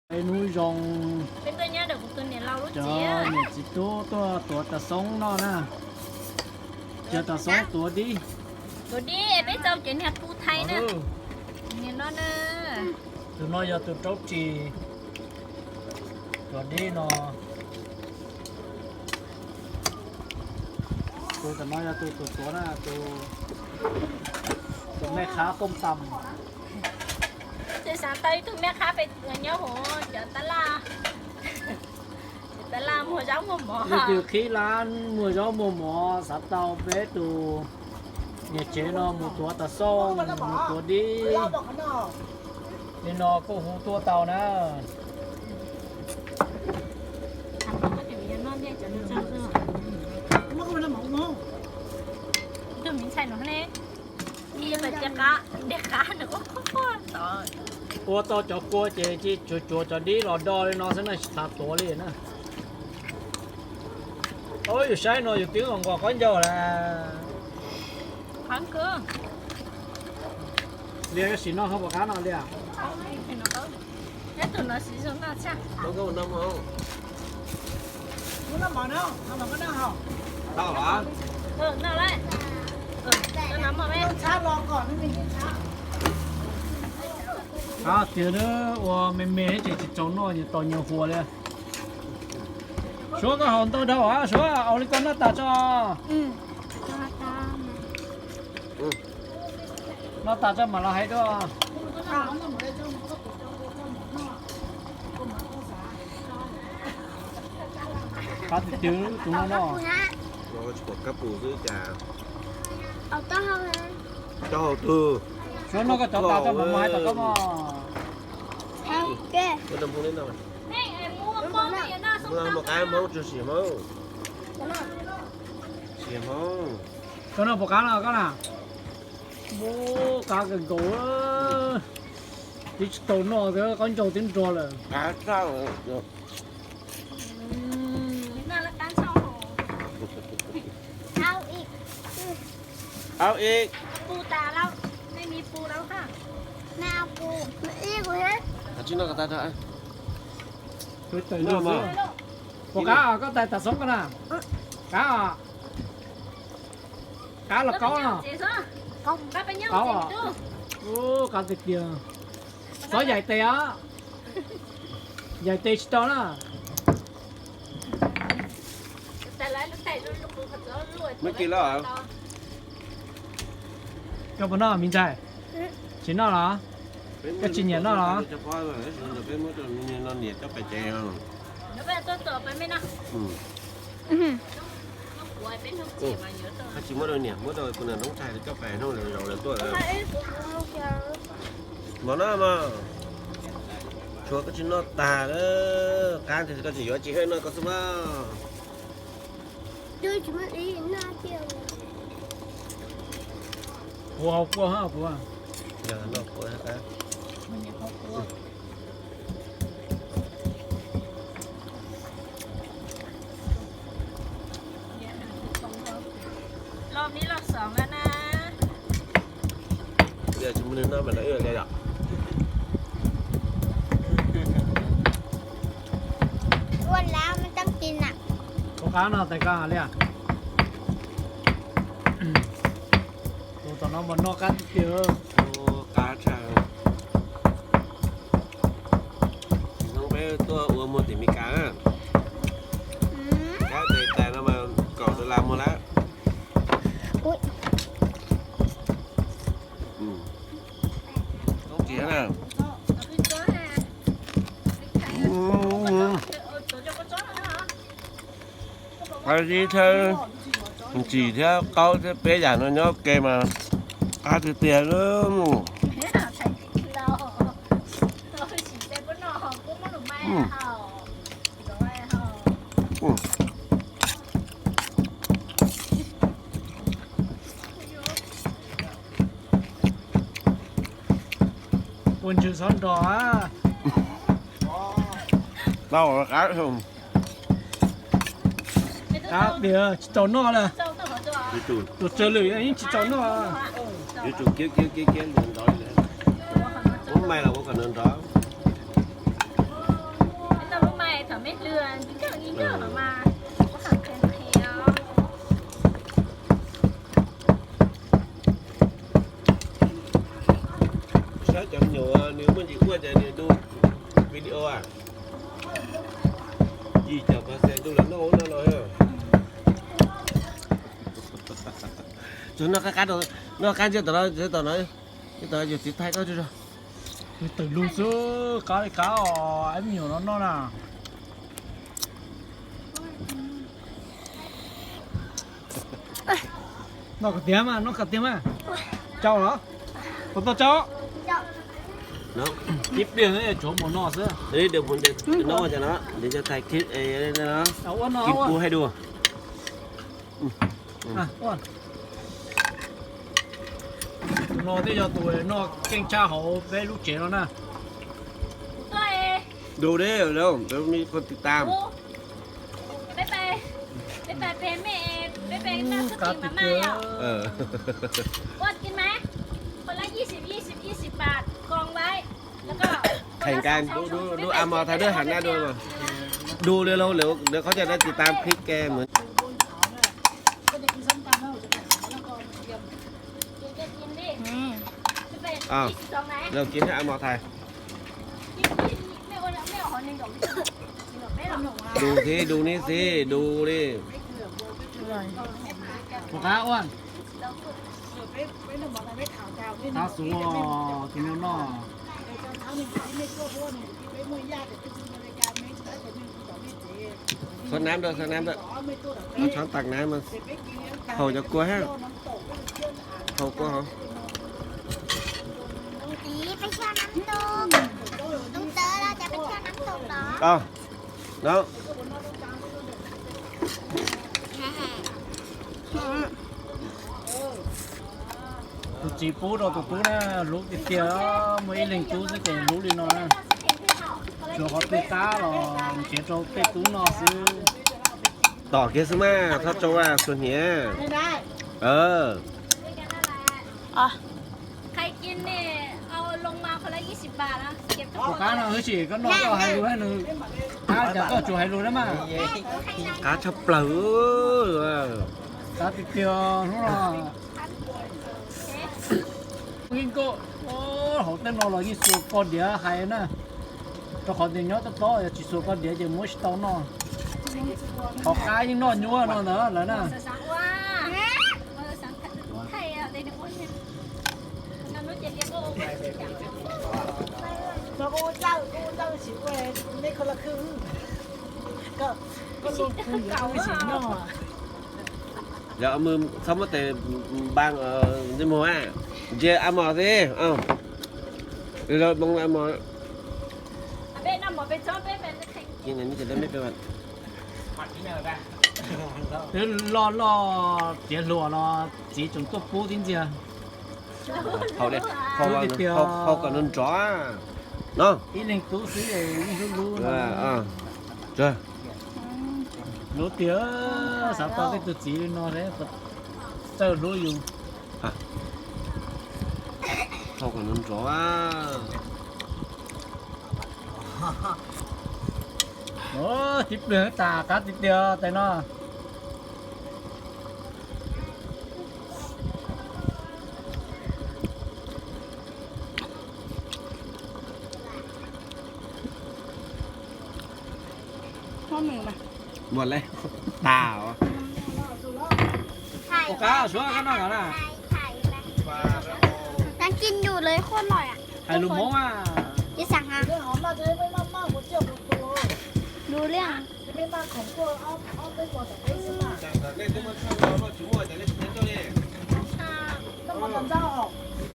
Hnub zoo, cov niam txiv tub tuaj tuav taws xoob noj na. Cov taws xoob tuav dib. Tuav dib, peb tau cov niag pub thaij na. Tus no yog tus raub ris tuav dib no. Tus tom no yog tus tuav tuav na, tus mej qhab kooj tam. Ces xav tau ib tug mej qhab pem nyob hauv cov tab laj, cov tab laj muag zaub muag mov. Leej twg qhib lab muag zaub muag mov xav tau peb tus niam tsev no mus tuav taws xoob, mus tuav dib, li no kuj hu tuaj tau na. Ua tau cov kua ces tsuav tsuav cov dib los do li no xwb na, tsis tas tuav li na. Yus saib no yus twb nqos nqos qaub ncaug lawm. Liaj, koj sim noj ho puas qab no Liaj? Qab tiag, ua me me ces tsis txaus noj, nyias tos nyias huas li. Suav, koj haus ntau dhau, Suav, ua li koj noj tas tso. Noj tas tso mam los hais dua. Qab tiag tiag tus no no. Tsis pom kab pus xwb cas. Taub hau twg? Suav, noj koj cov tas tso mam mus hais tom koj mog. Mus qab Hmoob tsuag sim Hmoob. Sim Hmoob. Koj noj puas qab no koj na? Qab kawg nkaus, twb tsis tau noj, qaub ncaug twb nrog lawm. Au ib. Puas qab os, koj tais taws xoob koj na? Qab os. Qab los qaub no? Qaub. Qab tiag tiag. Txhob yaim tes os. Yaim tes tsis tau na. Koj puas noj me ntxhais? Tsis noj los? Koj tsis nyiam noj los? Tsis muab rau niam, muab rau kuv niam noob txhais coj pais hnub lawm zaus lawv tuaj lawm. Mov no mas, Suav, koj tsis noj tag, qab tiag koj tsis yuav tsis haj noj koj xwb mas. Kuv hau quaj ha kuv. Los me los xov na. Ua lab me teb kis na. Puas qab no tais koj Liaj? Tus tom no mas noj qab tiag tiag. Qab tshaj. Hnub peb tuaj ua muag tim Mes Kas, qab tais tais no mas kaum dollar muag lab. Toob txiv na. Qab zib thiab ntsim thiab qaub thiab peb yam no nyob ke mas qab tiag tiag li. Ua ntsws xob nrog. Tau qab, qab tiag tsis tau noj lawm. Tus tsawg lwm yeej tsis tau noj. Ub, mai los ua kom nrov nrov. Nws muaj ntsis ua cas nws tu video a. Yim caum percent tu los noj ub noj no. Tsuas noj qab qab, noj qab ntsia tom no, tom no, tom yus txiv thaij koj tsuj zog. Twm lug xwb, qab li qab os, ib me nyuam no noj na. Noj kom tiag mas, noj kom tiag mas. Tsau los? Puas tau tsau? Ib pliag tshuav mus no xwb. Nws cov thais kib no, Kim Pu hais dua. Tus no thiaj yog tus noj keej tshaj hauv peb lub tsev no na. Tus no, tus no, tus no, tus no. Thành công, đu, đu, đu, đu, a mos thaij dawb hab na, đu, đu li lauj, lawv qhov chaw dab tsis tam clip ke mus. Lawv kiv hab a mos thaij. Đu thiab, đu neb thiab, đu li. Qab xu tus no no. Xov nam rau, xov nam rau. Tshov tas nam mas haus cov kua hab. Haus kua hauv. Tus txiv pub rau tus tub na, hlub tiag tiag, muaj ib leeg tub xwb ces hlub li no na. Tsuas qhov twg qab los nrhiav rau tej tub no xwb. Tom kiag xwb mas, txhob tsau xuas hniav. Tus qab no hwb tsis koj noj koj hais lus, qab cas koj tsuas hais lus na mas. Qab tshaj plaws. Qab tiag tiag hnub no. Yeej koj, hauv tej no los yeej xuas koj diav hais na. Rau qhov tias nyob tob tob, yog tsis xuas koj diav ces muab tsis tau noj. Qhov qab yeej noj nyuaj no ntawd lawm na. Yog mus txhob muab tes npaa ntsia mus a, ntsia a mos xwb. Loj loj tiav hluas los txiv tseem tuaj pub tib ntxiag. Hau kom nrov nrov no. Ib leeg tub xwb yeej hlub hlub. Hlub tiag, xav tau tej tus txiv li no txawj hlub yus. Hau kom nrov nrov. Tib pliag tas qab tiag tiag tais no. Muaj le tas. Ua qab suav koj noj no na. Đangกินอยู่เลย โคตรอร่อยอ่ะ Hais lus Hmoob a. Chị sẵn hả? Đủ